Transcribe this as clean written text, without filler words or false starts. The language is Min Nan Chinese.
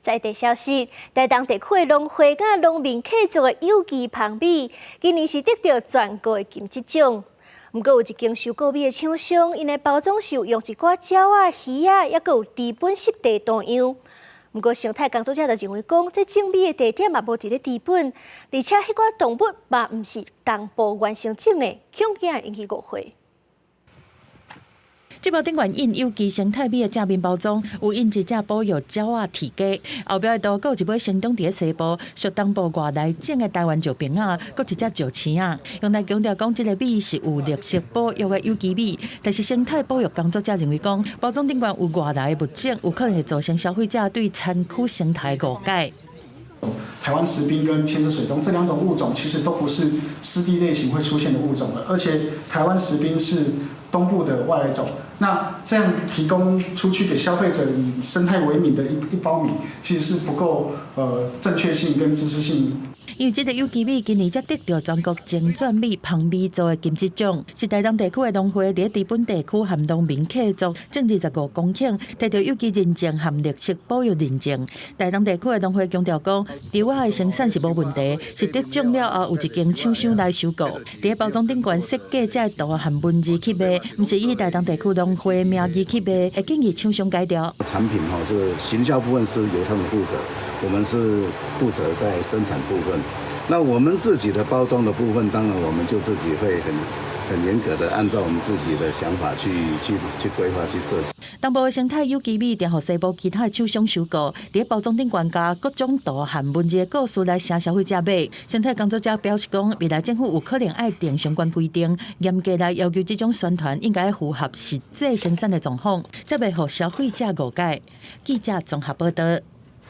在地消息，台東地區的農會佮農民契作的有機蜂米，今年是得著全國的金質獎。毋過有一間收購米的廠商，𪜶的包裝是有用一寡鳥仔、魚仔，抑閣有知本濕地圖樣。毋過生態工作者就認為講，這種米的地點嘛無佇咧知本，而且彼寡動物嘛毋是東部原生種的，恐驚引起誤會。這包頂懸印有機生態米的正面包裝，有印一隻保育鳥仔雉雞，後壁的圖閣有一尾生長佇咧西部、屬東部外來種的台灣石爿仔，閣一隻石鼠仔，用來強調講這個米是有綠色保育的有機米。但是生態保育工作者認為講，包裝頂懸有外來的物種，有可能會造成消費者對產區生態誤解。台灣石爿跟鉛色水鶇這兩種物種，其實都不是濕地類型會出現的物種了，而且台灣石爿是東部的外來種，那這樣提供出去給消費者以生態為名的一包米，其實是不夠正確性跟知識性。因為這個有機米今年才得著全國精選米蜂米組的金質獎，是台東地區的農會佇知本地區和農民契作種25公頃，得著有機認證和綠色保育認證。台東地區的農會強調講，稻仔的生產是無問題，是得獎了後有一間廠商來收購，佇包裝頂懸設計這個圖和文字去賣，毋是以台東地區農會名義去賣，會建議廠商改掉。產品吼，這個行銷部分是由他們負責，我們是負責在生產部分。那我們自己的包裝的部分，當然我們就自己會很嚴格的按照我們自己的想法去規劃去設計。東部的生態有機米，定予西部其他的廠商收購，佇包裝頂懸加各種圖和文字的故事來吸消費者買。生態工作者表示講，未來政府有可能愛訂相關規定，嚴格來要求這種宣傳應該符合實際生產的狀況，才袂予消費者誤解。記者綜合報道。